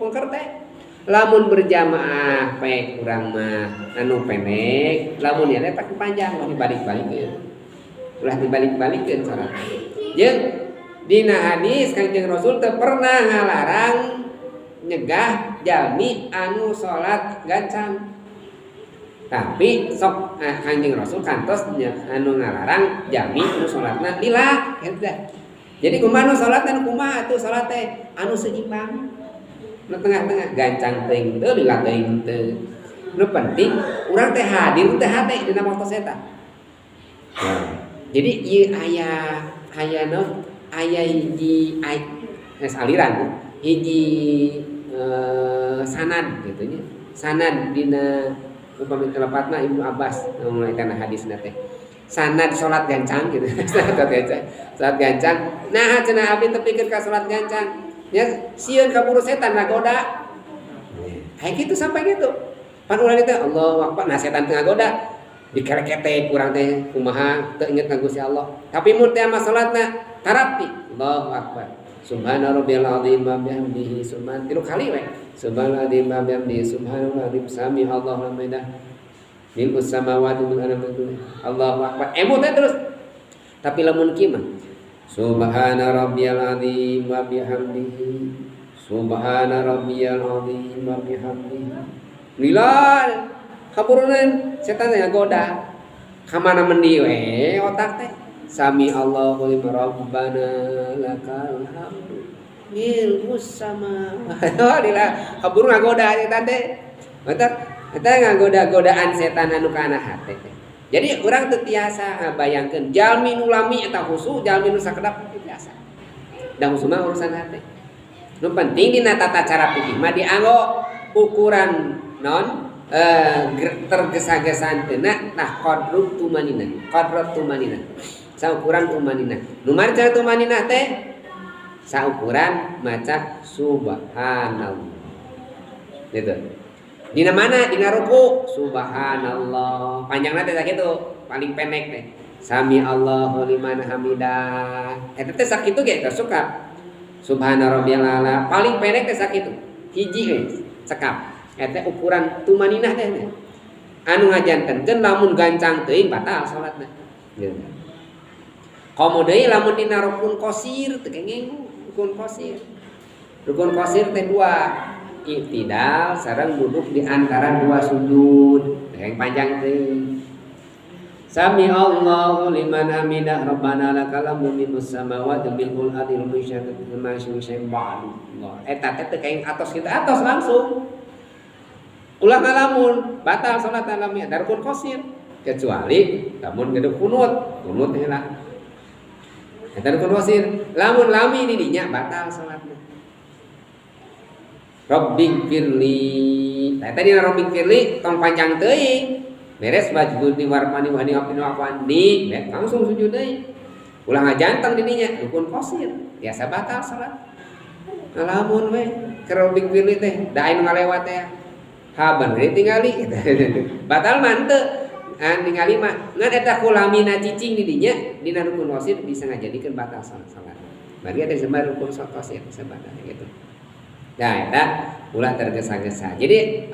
pengker teh. Lamun berjamaah pek urang mah anu pendek, lamun ya teh panjang ulah dibalik-balikeun. Ulah dibalik-balikeun salat. Jeung dina hadis Kanjeng Rasul teu pernah ngalarang nyegah jalmi anu salat gancang. Tapi sok Kanjeng Rasul kantos anu ngalarang jalmi anu salatna lila kitu teh. Jadi kumaha nu salat anu kumaha atuh salat teh anu seimbang. Nu tengah-tengah gancang teuing teu lila teuing teu. Nu penting urang teh hadir teh hate dina waktu eta. Nah, jadi ieu aya aya naon aya hiji aliran hiji sanad gitu nya. Sanad dina upami telepatna Ibnu Abbas mulai kana hadisna teh. Sanad salat gancang gitu. Salat gancang. Salat gancang. Nah cenah abdi teu pikeun ka salat gancang. Ya sieun kaburu setan ngagoda. Kayak gitu sampai gitu. Pan ulah teh Allahu Akbar, nah setan teu ngagoda. Dikerekete kurang teh kumaha teu inget ka Gusti Allah. Tapi mun teh mah salatna tarapi Allahu Akbar. Subhana rabbiyal azim wa bihamdihi subhan tilu kali we. Subhanal azim wa bihamdihi subhanal azim sami Allahu liman hamidah. Milkus samawati wal ardi. Allahu Akbar. Emu teh terus. Tapi lamun kieu mah Subhana rabbiyal azim wa bihamdihi Subhana rabbiyal azim wa bihamdihi. Lila kaburunan setan teh ngagoda. Ka mana mendi we otak teh. Sami Allahu liman rabbana lakal hamdu. Milkus sama. Lila kaburu ngagoda setan teh. Mantap. Eta ngagoda-godaan setan anu kana hate teh. Jadi urang teu tiasa ngabayangkeun jalmi nu lami eta khusu, jalmi nu sakedap teu tiasa. Da khusu mah urusan hate. Nu penting dina tata cara fikih mah dianggo ukuran non tergesa-gesa teu nah qadrut tumanina, qadrut tumanina. Saukuran tumanina. Nu maca tumanina teh saukuran maca subhanallah. Gitu. Dina mana? Dina ruku. Subhanallah. Panjangna teh sakitu, paling pendek teh. Sami Allahu liman hamidah. Eta teh sakitu ge tersuka. Subhana rabbiyal a'la. Paling pendek teh sakitu. Hiji we, cekap. Eta ukuran tumaninah teh. Anu ngajantenkeun lamun gancang teuing batal salatna. Gitu. Komo deui lamun dina rukun qosir teu kenging rukun qosir. Rukun qosir teh dua. I'tidal sareng duduk di antara dua sujud yang panjang teh. Sami Allahu liman hamidah rabbana lakal hamdu milus samawati milkul ardi wa ma syai'in ba'du. Allah. Eta teh teu kaing atos kita atos langsung. Ulah ngalamun batal salat alamnya da rukun qosir kecuali lamun gaduh kunut, kunut heula. Eta rukun qosir, lamun lami di dinya batal salatna. Rabbighfirli. Nah, tadi rabbighfirli tong panjang teuing. Beres wajbuni warfani wahni wafni wafani, langsung sujud deui. Ulah ngajanteng di dinya rukun qosir, biasa batal salat. Ngalamun we keur rabbighfirli teh, da anu ngalewat teh. Haban we tingali. Batal mah henteu. An ningali mah ngan eta kulamina cicing di dinya dina rukun qosir bisa ngajadikeun batal salat. Bari eta disebut rukun qosir bisa batal gitu. Nah, eta ulah tergesa-gesa. Jadi